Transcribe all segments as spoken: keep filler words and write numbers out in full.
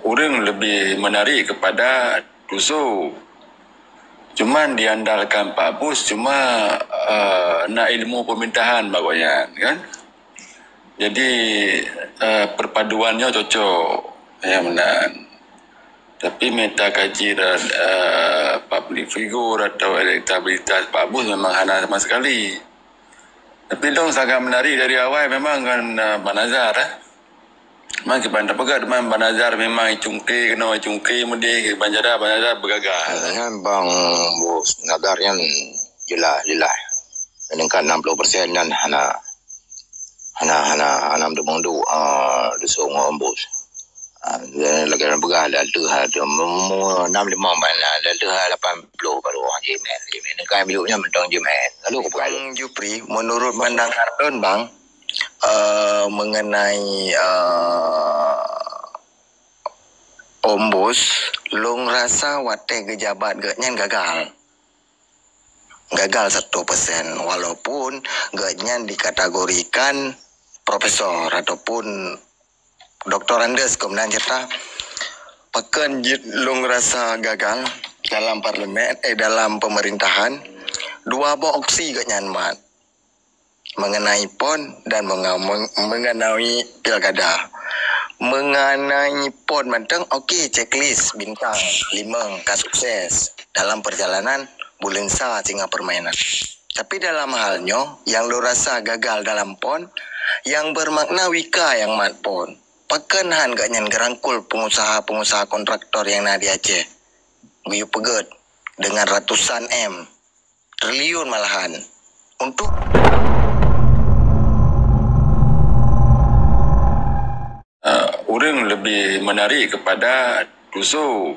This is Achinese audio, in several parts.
ureuëng lebih menarik kepada Tuso. Cuman diandalkan Pak Bus cuma uh, na ilmu pemerintahan bak gobnyan kan. Jadi uh, perpaduannya cocok yang meunan. Tapi mita kaji dan uh, public figure atau elektabilitas Pak Bus memang hana sama sekali. Tapi dong sangat menarik dari awal memang kan uh, Banazar eh. Memang kiban tapeugah teuma Banazar memang icungke keunoe icungke mudeh kiban jada Banazar beugagal. Nyan bang bos Nazar nyan jelas-jelas meningkat enam puluh persen nyan hana hana hana hana meuduek-meuduek ah dusong ngon bos. Ah, lagèe ureueng peugah dah deuh ha tu mu enam limong ban dah deuh ha lapan puluh baru orang jimen. Jimen kan biuk nyan mantong jimen. Lalu aku peugah Bang Jupri, menurut pandangan lôn bang, uh, mengenai uh, Ombus, lôn rasa watèe geujabat geuh nyan gagal. Gagal satu persen, walaupun geuh nyan dikategorikan profesor ataupun doktor Andes keu meunan cerita. Pakon jeuet lôn rasa gagal dalam parlemen, eh, dalam pemerintahan? Dua boh opsi geuh nyan mat. Mengenai pon dan mengenai pilkada. Mengenai pon mantong, okey, checklist bintang limong ka sukses dalam perjalanan buleuen sa singoh permainan. Tapi dalam hal nyoe, nyang lôn rasa gagal dalam pon, nyang bermakna wika nyang mat pon. Pakon han geuh nyan geurangkul pengusaha-pengusaha kontraktor nyang na di Aceh? Geuyue peugét dengan ratusan M, triliun malahan. Untuk uh, ureuëng lebih menarik kepada Tuso.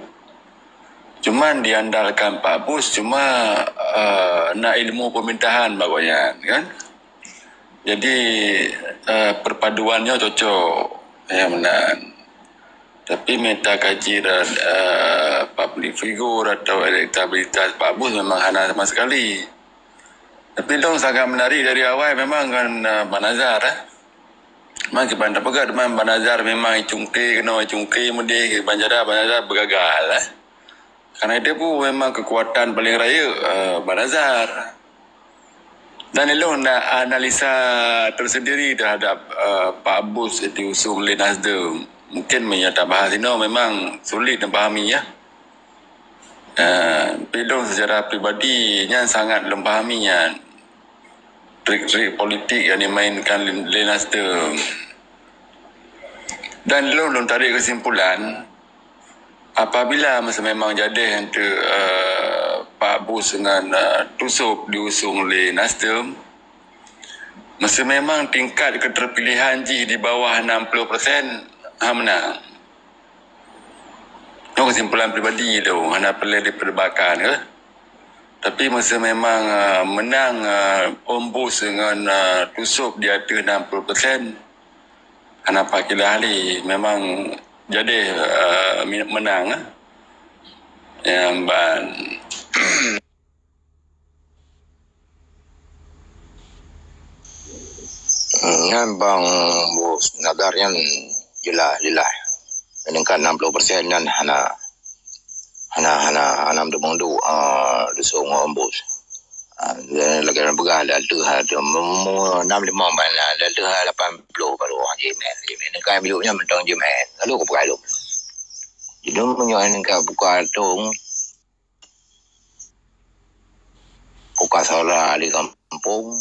Cuman diandalkan Pak Bus cuma uh, na ilmu pemerintahan bak gobnyan kan. Jadi uh, perpaduannya cocok yang meunan. Tapi mita kaji dan uh, public figure atau elektabilitas Pak Bus memang hana sama sekali. Tapi dong sangat menarik dari awal memang kan uh, Banazar eh. Memang kiban tapeugah teuma Banazar memang icungke keunoe icungke mudeh kiban jada Banazar beugagal eh. Karena itu pun memang kekuatan paling raya uh, Banazar. Dan ilong nak analisa tersendiri terhadap uh, Pak Bus diusung oleh Nasdem. Mungkin menyata bahas ino memang sulit dipahami ya. Uh, tapi ilong secara pribadi nyan sangat lom pahami nyan. Trik-trik politik yang dimainkan oleh Nasdem. Dan ilong lom tarik kesimpulan, apabila masa memang jadeh untuk uh, Pak Bus dengan uh, Tusop diusung oleh Nasdem, masa memang tingkat keterpilihan jih di bawah enam puluh persen, ha menang. Itu kesimpulan pribadi tu, hana perlu diperdebatkan ke. Tapi masa memang uh, menang uh, Om Bus dengan uh, Tusop di atas enam puluh persen, hana pakilah ahli memang jadi uh, menang eh. Yang ban nyan bang bos Nazar nyan jelas-jelas meningkat enam puluh persen nyan hana hana hana hana meuduek-meuduek uh, dusong Om Bus. Lagèe ureueng peugah dah deuh ha tu enam limong ban dah deuh ha lapan puluh baru orang jimen. Jimen kan biuk nyan mantong jimen. Lalu aku peugah lom. Jadi meunyoe ka buka tong buka saudara di kampung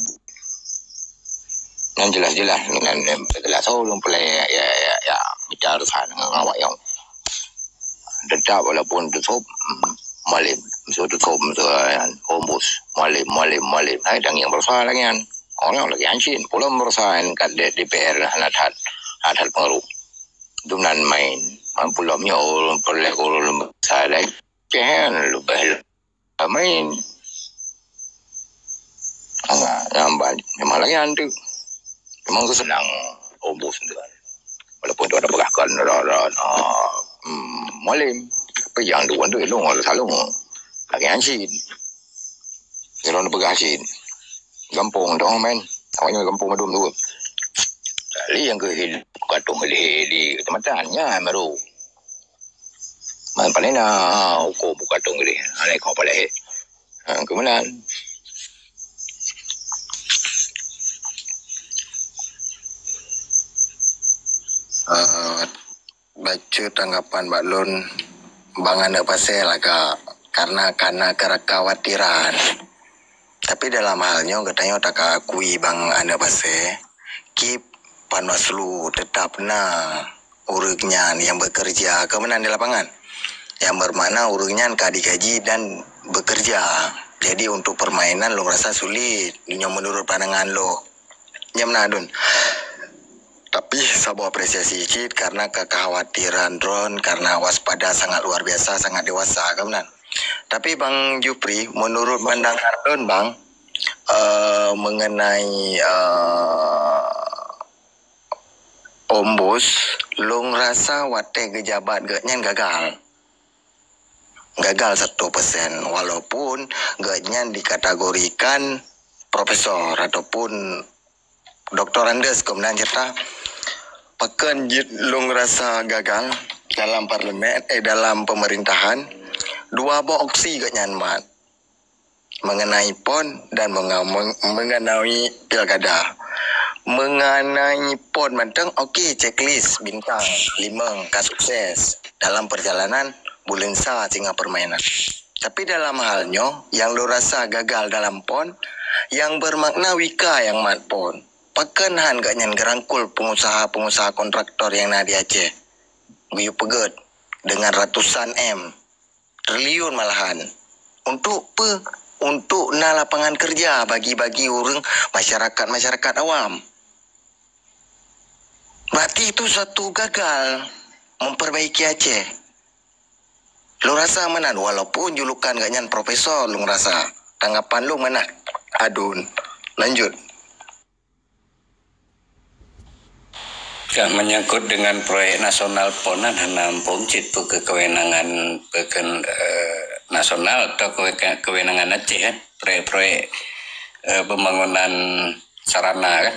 nyan jelas-jelas dengan jelas oh lôn pulai ya ya ya mita urusan dengan awak yang tetap walaupun tutup malam musuh tutup musuh Om Bus malam malam malam hai tangieng berusaha lagi kan orang lagi hancin pulang berusaha kan D P R hana that hana that pengaruh dumnan main pulang nyo perlu urus besar lagi kan lebih main. Lambat memang lagi hantu. Memang tu senang obos tu kan. Walaupun tu ada berahkan dah dah hmm, malam. Tapi yang dua tu elong ada salung. Lagi hancit. Kalau nak pegang hancit. Gampung tu main. Awaknya gampung madum tu. Kali yang ke hidup katung di di kecamatan nya baru. Man paléng na hukôm buka tông geude. Alai kau paléng. Ha, keumanan. Ah, bacut tanggapan bak lôn, bang aneuk pasé lagak, karena, karena kekhawatiran. Tapi dalam hal nyoe geutanyoe taka akui bang aneuk pasé, kip Panwaslu tetap na ureuëng nyan nyang bekerja keumanan di lapangan. Yang bermakna ureuëng nyan ka digaji dan bekerja. Jadi untuk permainan lôn rasa sulit. Nyoe menurut pandangan lôn. Nyam na dun. Tapi saboh apresiasi cit karena kekhawatiran droen karena waspada sangat luar biasa, sangat dewasa keumanan. Tapi Bang Jupri, menurut pandangan lôn Bang, eh, mengenai eh, Ombus, lôn rasa watée geujabat geuh nyan gagal. Gagal satu persen, walaupun geuh nyan dikategorikan profesor ataupun doktorandus keumanan cerita. Pakon jeuet lôn rasa gagal dalam parlemen, eh, dalam pemerintahan, dua boh opsi geuh nyan mat. Mengenai pon dan menga-, meng-, mengenai pilkada. Mengenai pon mantong, okey, checklist bintang limong ka sukses dalam perjalanan buleuen sa singoh permainan. Tapi dalam hal nyoe, nyang lôn rasa gagal dalam pon, nyang bermakna Wika nyang mat pon. Pakon han geuh nyan geurangkul pengusaha-pengusaha kontraktor nyang na di Aceh? Geuyue peugét dengan ratusan M, triliun malahan. Untuk peue? Untuk na lapangan kerja bagi-bagi ureuëng masyarakat-masyarakat awam. Berarti itu satu gagal memperbaiki Aceh. Lôn rasa meunan, walaupun julukan geuh nyan profesor, lôn rasa. Tanggapan lôn meunan. Adun. Lanjut. Ka menyangkut dengan proyek nasional pon nyan hana muphom cit peu keu kewenangan, peu keu, eh, nasional atau kewe-, kewenangan Aceh, eh. Proyek-proyek, eh, pembangunan sarana kan.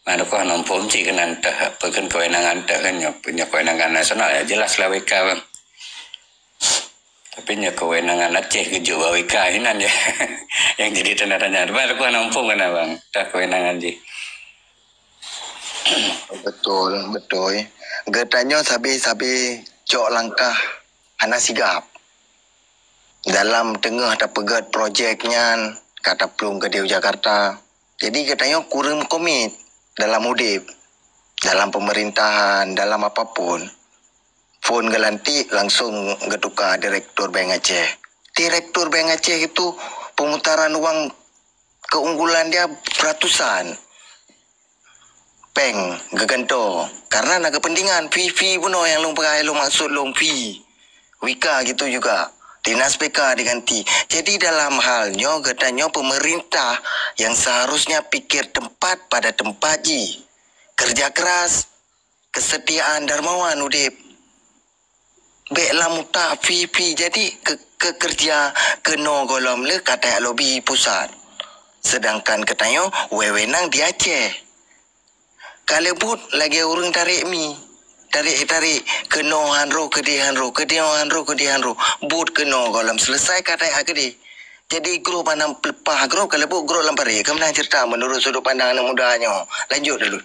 Nah, dukon hana muphom cit keunan teuh, peu keu kewenangan teuh kan nyoe, nyoe kewenangan nasional ya jelas lah Wika kan. Tapi nyoe kewenangan Aceh geujok bak Wika inan ya. Yang jadi tanda tanya. Tapi aku hana muphom kan abang. Dah kewenangan jih. Betul, betul. Geutanyoe sabe-sabe cok langkah hana sigap. Dalam teungoh tapeugét projek nyan, ka taplueng keudéh u Jakarta. Jadi geutanyoe kureueng meukomit dalam udeb, dalam pemerintahan, dalam apapun. Phon geulantik langsung geutuka direktur Bank Aceh. Direktur Bank Aceh itu pemutaran uang keunggulan dia beratusan. Peng geuganto. Karena na kepentingan fee, fee bunoe nyang lôn peugah, lôn maksud lôn fee. Wika gitu juga. Dinas P K diganti. Jadi dalam hal nyoe geutanyoe pemerintah yang seharusnya pikir tempat pada tempat jih. Kerja keras, kesetiaan dermawan udeb. Bék lam utak fee, fee jadi ke, ke kerja keunoe gohlom le ka tajak lobi pusat. Sedangkan geutanyoe wewenang di Aceh. Ka le buet lagée ureuëng tarek mi. Tarek-tarek keunoe han roh keudeh han roh, keunoe han roh keudeh han roh. Buet keunoe gohlom selesai ka tajak keudeh. Jadi grup hana leupah grup ka le buet grup lam parek. Keumanah cerita menurut sudut pandang aneuk muda nyoe. Lanjut dulu.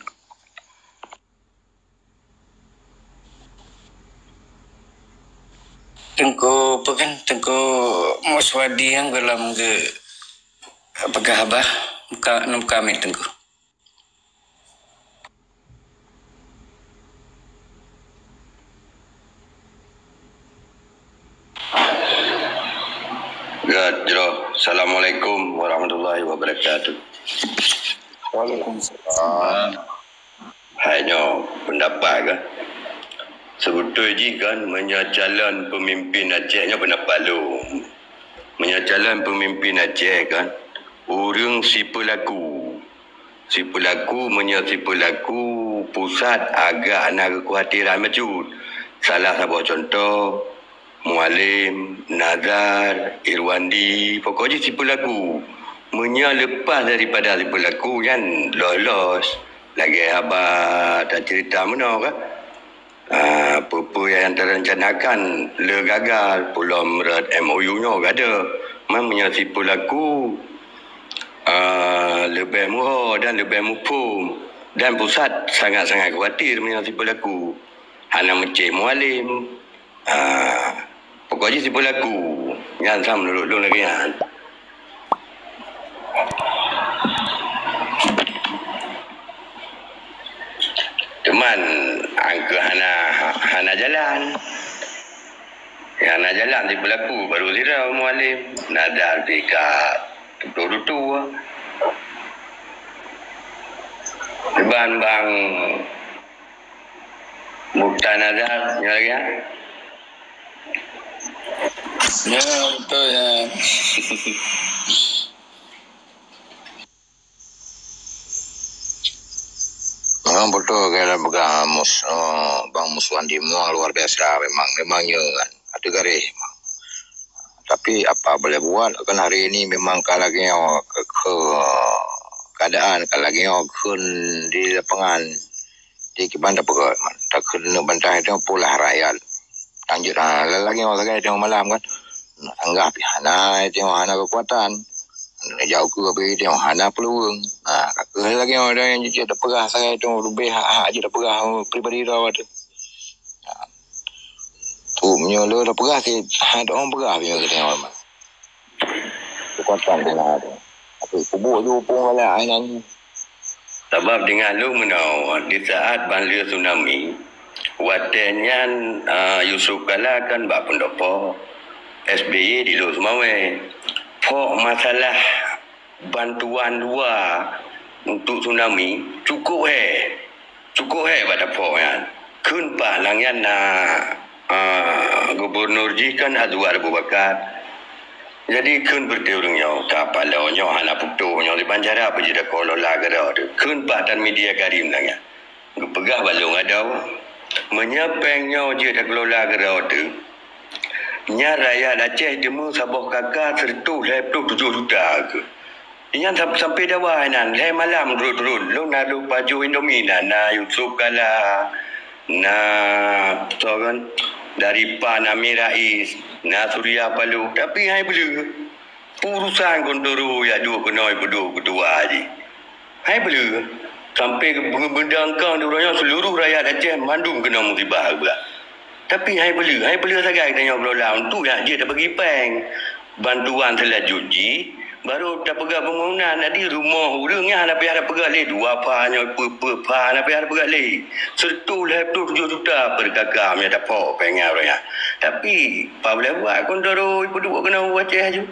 Teungku, apa kan, Teungku Muswadi nyang gohlom geu-, peugah haba, buka, buka mic Teungku. Ya, jroh. Assalamualaikum warahmatullahi wabarakatuh. Waalaikumsalam. Hai nyoe, pendapat kan. Sebetul jih kan, meunyoe calon pemimpin Aceh nyoe pendapat lôn. Meunyoe calon pemimpin Aceh kan, ureuëng sipeulaku. Sipeulaku, meunyoe sipeulaku pusat agak na keukhawatiran bacut. Salah saboh contoh, Mualem, Nazar, Irwandi, pokok jih sipeulaku. Meunyoe leupah daripada sipeulaku nyan lolos, lagée haba tacerita meunoe ka. Ah, peue-peue nyang teurencanakan le gagal, peulom rot M O U nyoe gada. Man meunyoe sipeulaku, ah, leubeh muho dan leubeh muphom, dan pusat sangat-sangat khawatir meunyoe sipeulaku hana meucéh Mualem. Ah, pokok jih sipeulaku, nyan sa meunurot lôn lagée nyan. Cuman, angkeuh hana, hana jalan. Hana jalan sipeulaku, baru sidroe Mualem. Nazar pih ka tutoe-tutoe. Ban bang Mukhtar Nazar, nyoe lagée nyan. Ya, betul, ya. Memang betul, kalau pegang Mus-, eh, Bang Muswan di Muang luar biasa memang. Memang nyo kan. Ada garis memang. Tapi apa boleh buat, kan hari ini memang ka lagée nyoe ke, ke keadaan, ka lagée nyoe kheun di lapangan. Di kiban tapeugah, takheun neuk bantah itu pula rakyat. Lanjut, ha, lagi nyoe sagai tengok malam kan. Nak sanggah pih hana, tengok hana kekuatan. Nak jauh ke pih tengok hana peluang. Ha, ka keuh lagi nyoe ada nyang jijak tapeugah sagai tu leubeh hak-hak jih tapeugah pribadi droe tu. Ha. Tu meunyoe le tapeugah si, ha, dak orang peugah pih nyoe tengok. Kekuatan hana tu. Tapi kubuk ju pun galak hana. Sabab deungon lôn meunoe, di saat ban lheueh tsunami, watée nyan, a, Yusuf Kala kan bak peundopo, S B Y di Lhokseumawe. Phok masalah bantuan luwa untuk tsunami, cukup he. Cukup he bak taphok nyan. Kheun pat lam nyan na, a, gubunur jih kan Azwar Abu Bakar. Jadi kheun beureuti ureuëng nyoe, ka paloe nyoe hana putôh nyoe, diban cara apa jih takelola keudroe teuh. Kheun pat tan media Karim nyan. Geupeugah bak lôn adoe, meunyoe péng nyoe jeuet takelola keudroe teuh, nyan rakyat Aceh deungoe saboh K K seratus lhée ploh tujoh juta keuh. Nyan sam-, sampai dawa inan, lhée malam turot-turot. Lôn na lôn pajoh Indomie na, na Yusuf Kala, na, soe kan, dari pan Amin Rais, na Surya Paloh. Tapi hai beuleueh. Urusan Kuntoro jak duek keunoe peuduek keutua jih. Hai beuleueh, sampai geubeudangkang di uroe nyoe seuluruh rakyat Aceh mandum keunoe musibah geuh. Tapi hai beuleueh, hai beuleueh sagai geutanyoe kelola untuk jak jeuet tabagi péng. Bantuan seulanjut jih, baru tapeugah pembangunan. Jadi rumoh ureuëng nyan hana payah tapeugah lé dua pha nyoe, peue-peue pha hana payah tapeugah lé. Seratus lhée ploh tujoh juta per K K meunyoe taphok péng nyan uroe nyan. Tapi, pat boleh buat Kuntoro peuduek keunoe u Aceh aju.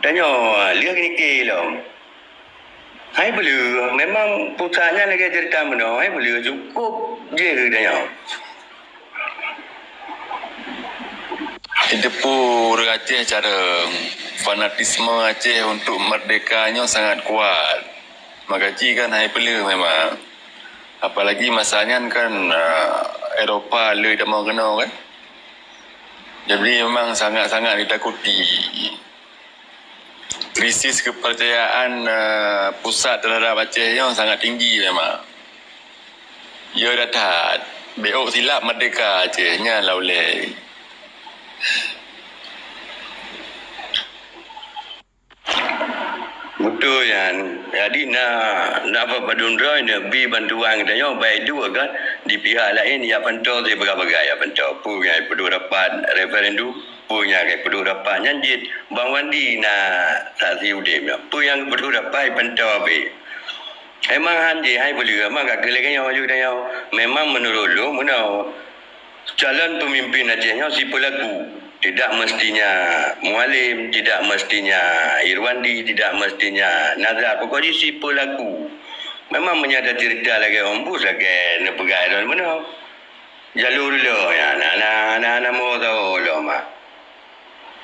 Tanyoe, lheueh nike lom. Hai beuleueh, memang pusat nyan lagée cerita meunoe, hai beuleueh cukup jih tanyoe. Jiteupeue ureuëng Aceh cara fanatisme Aceh untuk merdeka nyoe sangat kuat. Maka cit kan hai beuleueh memang. Apalagi masa nyan kan, ah, Eropa le tamong keunoe kan. Jadi memang sangat-sangat ditakuti. Krisis kepercayaan, eh, pusat terhadap Aceh nyoe sangat tinggi memang. Ya dah that, beu silap merdeka Aceh nyan lah ulée. Beutôi nyan. Jadi na, na padum droe neubi bantuan geutanyoe baik duek kan di pihak laén ya panto si bagai-bagai ya panto. Peue nyang peuduek rapat referendum, peue nyang peuduek rapat nyan jeuet Bang Wandi na saksi udeb nyan. Peue nyang peuduek rapat panto abéh. Emang han jih hai peuleueh, emang ka keuh lagée nyoe aju geutanyoe. Memang meunurot lôn meunoe. Calon pemimpin Aceh nyoe sipeulaku. Tidak mestinya Mualem, tidak mestinya Irwandi, tidak mestinya Nazar. Pokok jih sipeulaku. Memang meunyoe ada cerita lagée ombus lagée neupeugah droe meunoe. Jalur lom nyan, na, na, na, na mo tau lom ah.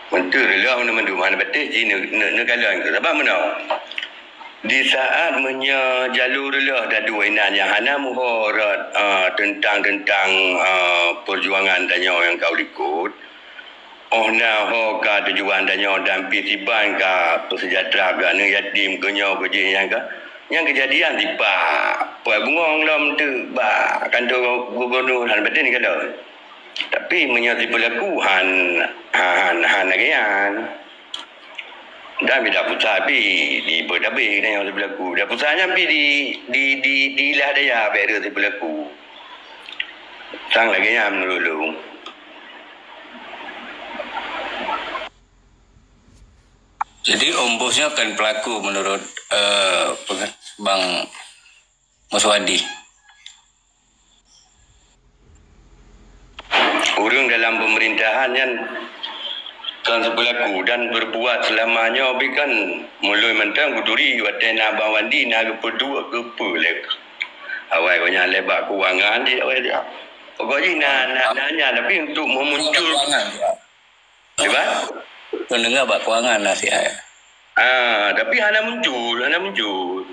Meunteuk lom na mandum hana patéh jih ne, ne, neukalon keu. Sabab meunoe. Di saat meunyoe jalur lom taduek inan nyang hana muho rot, ah, teuntang-teuntang, ah, peujuangan tanyoe nyang ka u likot, oh na ho ka tujuan tanyoe dan pih siban ka peuseujahtra geuh aneuëk yatim keu nyoe keu jih nyang ka Nyang keujadian dipat, pat bungong lom teuk bak kantor gubernur, hana baten kalon. Tapi meunyoe sipeulaku han, han, han lagèe nyan. Dan bida pusat pi di Bodetabek nyan sipeulaku. Bida pusat nyan pi di, di, di, di Ilah Daya bèk rhot sipeulaku. Sang lagèe nyan meunurot lôn. Jadi, Om Bos nyoe kan pelaku menurut, eh, penge-, Bang Muswadi. Ureueng dalam pemerintahan nyan kan sepeulaku dan berbuat selama nyoe bi kan meulôi mantong kuturi watèe na Bang Wandi na geupeuduek geupeu lé. Awai gobnyan lé bak keuangan di awai dia. Pokok jih na, na, na nyan, tapi untuk memunculkan Kiban? Keuneuk bak keuangan nasihat. Ah, tapi hana muncul, hana muncul.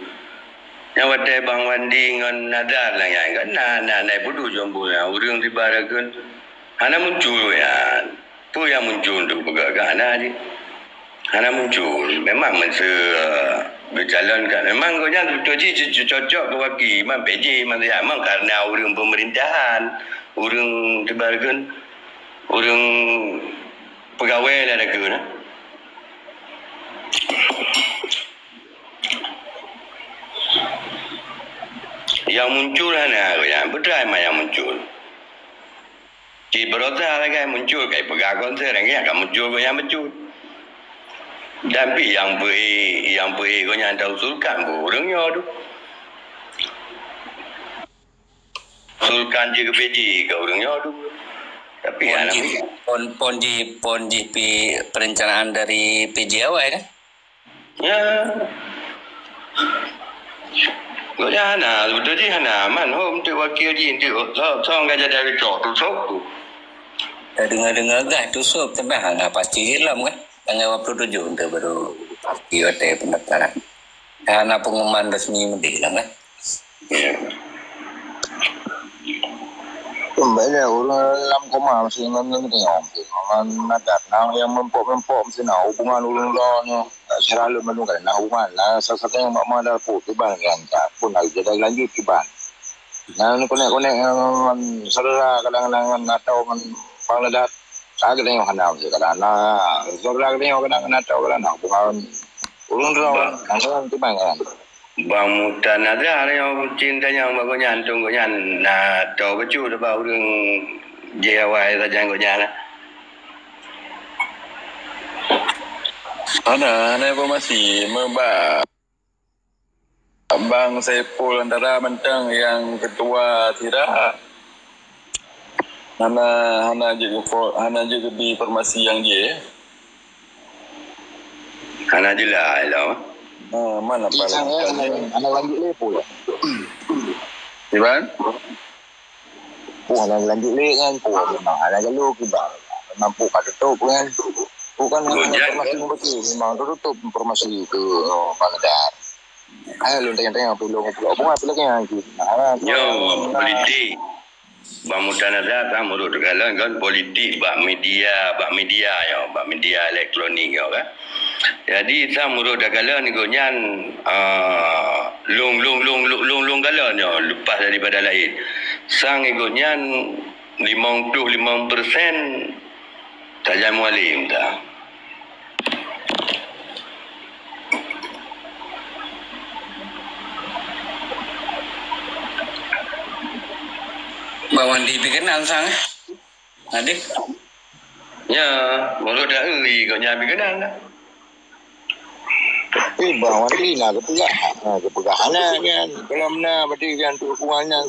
Nyang watèe Bang Wandi ngon Nazar lagèe nyan kan na, na, na peuduek jomblo nyan. Ureueng tiba ragun hana muncul nyan. Peue nyang muncul untuk peugah ka hana jih. Hana muncul. Memang meuseu, eh, geucalonkan. Memang gobnyan beutôi jih co-, cocok keu waki. Man P J, man siat. Man karena ureueng pemerintahan. Ureueng tiba ragun. Ureueng peugawée lah takheun na. Nyang muncul hana, nyang beutôi mah nyang muncul. Cit beurota lagèe muncul, kai peugah konser, lagèe ka muncul nyang beutôi. Dan pi nyang beu-, nyang beu-, gobnyan tausulkan, beu ureueng nyoe tu. Sulkan jih keu-P J keu ureueng nyoe tu. Tapi pon jih, pon, pon jih, pon jih pi perencanaan dari P J awai kan? Ya. Gobnyan hana, beutôi jih hana. Man hom teuk wakil jih teuk, so, so ka jadi cok tu sop tu. Dah dengar-dengar gah tu sop, tapi hana pasti jih lom kan? Tanggal dua puluh tujuh tu baru pasti watèe pendaftaran. Hana pengumuman resmi meudeh lom kan? Keumbali ureueng lam koma meusti ngon, ngon, ngon, ngon adat. Nah, nyang meumpok-meumpok meusti na hubungan ureueng droe nyoe. Tak sira lôn mandum kan na hubungan. Nah, salah satu nyang mak mandar pun kiban nyan ka. Pun lagi jadi lanjut kiban. Nah, ni konek-konek ngon saudara kadang-kadang ngon atau ngon bang ledat. Ka geutanyoe hana meusti kadang na. Saudara geutanyoe kadang-kadang atau kadang na hubungan ureueng droe. Nah, ngon kiban kan. Bang Mutanazar nyang bucin tanyong bak gobnyan, tong gobnyan na toe bacut bak ureueng jih awai sajan gobnyan. Hana, hana informasi. Meuba Bang Saiful Antara mantong nyang ketua sira. Hana, hana jeuet info-, hana jeuet geubri informasi nyang jih. Hana jeulaih lom. Ha, mana paling hana, hana lanjut lé pun. Iban? Pun hana lanjut lé kan, pun memang hana jalur kiban. Memang pun ka tutup kan. Pun kan hana informasi beutôi, memang tutup informasi tu, oh, Bang Dar. Ayo lôn tanya-tanya, pun lôn pula bunga pula kan. Nyo, politik. Bang Mutanazar kan meurot teukalon kan politik bak media, bak media nyoe, bak media elektronik nyoe kan. Jadi sang meurot teukalon gobnyan, ah, lôn, lôn, lôn, lôn, lôn, lôn kalon nyoe lepas daripada laén. Sang gobnyan limong ploh limong persen sajan Mualem ta. Bang Wandi pi keunan sang, eh? Adik? Ya, meurot dak ri gobnyan pi keunan. Tapi Bang Wandi na geupeugah, na geupeugah hana nyan. Kalau meunan berarti nyan dukungan nyan.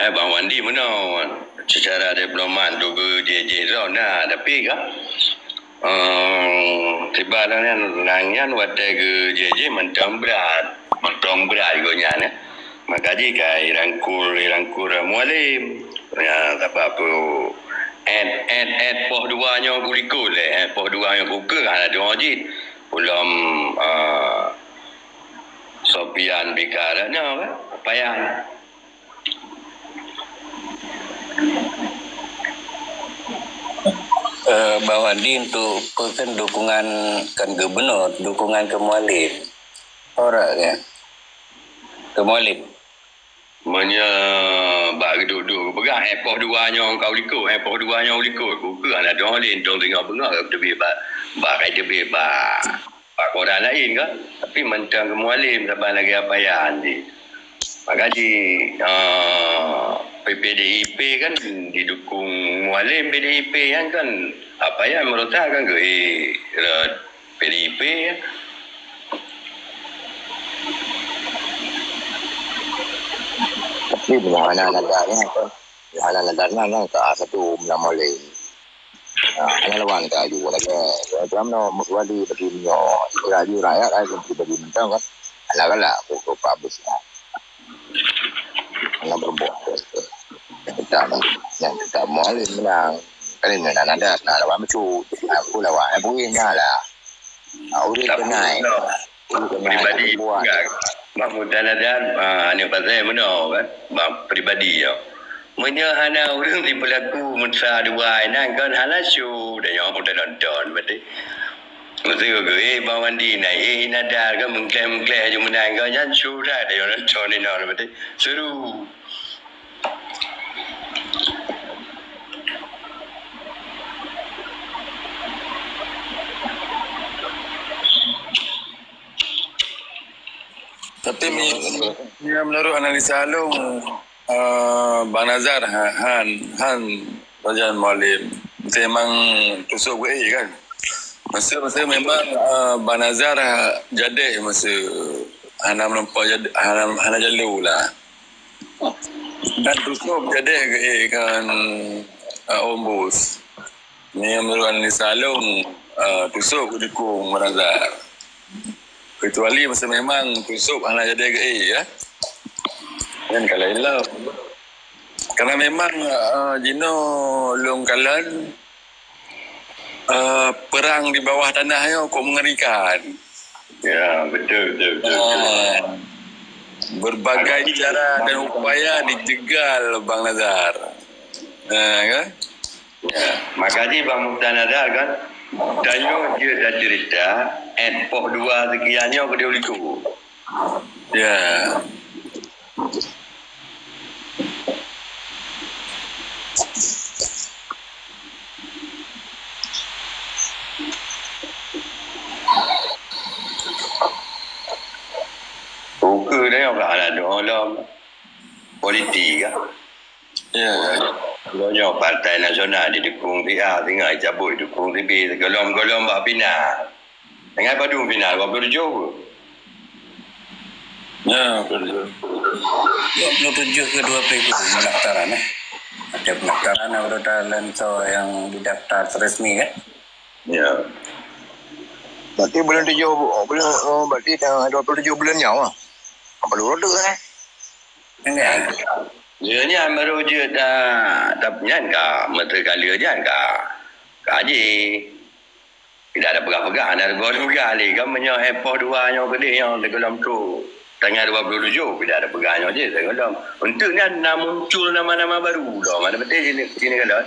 Eh, Bang Wandi meunoe, secara diplomat tu geujeh-jeh droe na, tapi kan, eh, tiba nyan, nyan watèe geujeh-jeh mantong brat, mantong brat gobnyan, eh. Maka jih ka irangkul, irangkul Mualem. Ya, sabab peue, et, et, et poh dua nyoe kulikot lé, et poh dua nyoe kukeue hana tuho jih. Ulôn, eh, Sofian Bikar nyoe kan, Payan. Eh, Bang Wandi untuk peue kan dukungan kan gubernur, dukungan keu Mualem. Ora ya. Ke Mualem. Meunyoe bak geuduek-duek geupeugah, eh, poh dua nyoe ka u likot, eh, poh dua nyoe u likot. Kukeuh hana dong lé, dong singoh beungoh ka teubiet bak, bak, ka teubiet bak, bak koran laén kan. Tapi mantong keu Mualem saban lagèe Apayan jih. Maka jih, eh, P P D I P kan didukung Mualem, P D I P nyan kan Apayan meurasa kan geuék rot P D I P ya. Tapi bukan hana nadanya kan. Hana nadanya kan ke A satu menang Mualem. Ha, hana lawan ka aju lagèe. Macam no, wali bagi nyo. Kira aju rakyat ai bagi mantong kan. Hana galak pokok Pak Bus. Hana berbuat. Kita, yang kita Mualem menang. Kali ni nak nadanya, nak lawan betul. Aku lawan, eh, boleh lah. Ah, ureueng Tapi, kenai. no, Ureueng kenai pribadi buat. Enggak. Mahmud Tanazar, ah, aneuk pasai meunoe kan. Bah, pribadi nyoe. Meunyoe hana ureueng sipeulaku meusa dua inan kan hana syok dah nyoe meuta nonton berarti. Mesti geuék Bang Wandi nai, eh, nadar kan mengkleh-mengkleh aju meunan kan nyan syok dah dah nyoe nonton inoe berarti. Seru. Tapi mi-, mi-, menurut analisa Along, eh, Bang Nazar, ha-, han, han Rajan Mualem. Memang tusok gue kan. Masa, masa memang, eh, Bang Nazar, ha, jadi masa hana menempa jadi, hana, hana jalur lah. Dan tusok jadi ke, eh, kan, eh, ombus. Ni menurut analisa Along, eh, tusok dukung Bang Nazar. Kecuali masa memang tusok hana jadi ke, eh, ya. Kan kalau elok. Karena memang, eh, jinoe lôn kalon, eh, perang di bawah tanah nyoe kok mengerikan. Ya, betul, betul, betul, betul. Ah, berbagai Kalau cara dan upaya dijegal Bang Nazar. Ah, kan? Ya, makajih Bang Mukhtar Nazar kan, tanyoe jeuet taceurita, eh, poh dua sekian nyoe keudeh u likot. Ya. Ukeue dah nyoe ka hana dong lom. Politik ka. Ya. Nyoe Partai Nasional didukung si A, singoh cabot dukung si B, sigohlom-gohlom bak final. Ingat padum final, dua puluh tujuh. Ya, dua puluh tujuh. Dua puluh tujuh ke dua puluh pendaftaran, eh. Ada pendaftaran, ada talenta yang didaftar resmi, kan? Ya. Berarti bulan tujuh, bulan, oh, berarti dah dua puluh tujuh bulan nyawa. Apa dulu tu, eh? Enggak. Ya, nyan baru je dah, dah nyan ka, masa kali nyan ka. Ka haji. Tidak ada peugah-peugah, ada peugah-peugah lé. Kan meunyoe eh poh dua nyoe keudeh nyoe teugohlom trok tanggal dua puluh tujuh, tidak ada peugah nyoe je teugohlom. Untuk nyan na muncul nama-nama baru lom. Ada betul sini, sini kalau.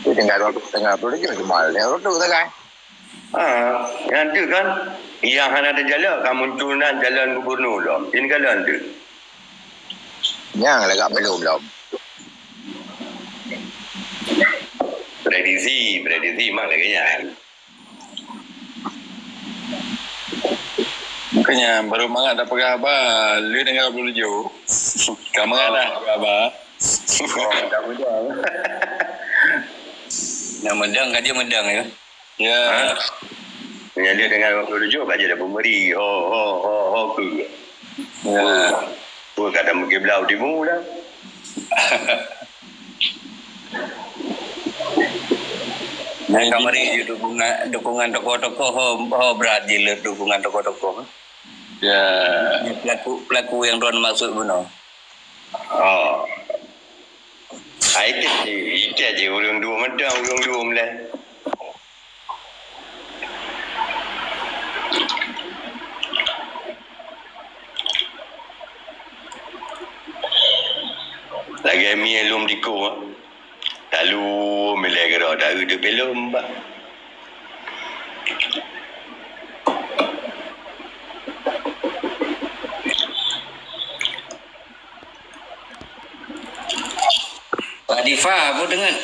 Itu tinggal dua puluh, tinggal dua puluh tujuh cuma dia tu sagai. Ha, nyan tu kan, nyang hana teujalak ka muncul nan calon gubernur lom. Jin kalon tu. Nyang lagak belum lom. Prediksi, prediksi mak lagak nyan. Makanya baru mangat dah peugah haba, lé dengan dua puluh tujuh. Ka mangat dah peugah haba. Oh, dah mudah. Nak mendang ka dia mendang ya. Ya. Ha? Yang dia dengan dua puluh tujuh ka jadi pemberi. Ho, ho, ho, ho ke. Ya. Pun kadang mungkin belau timu dah. Yang kamari je dukungan, dukungan tokoh-tokoh ho, ho berat je le dukungan tokoh-tokoh. Ya. Pelaku, pelaku yang tuan maksud bunoe. Oh. Ai teh, iteh je ureueng dua mantong, ureueng dua meulah. Lagèe mi lom diko. Talu milée keudroe taeu teupilom bak. Pak Difa, peue deungon?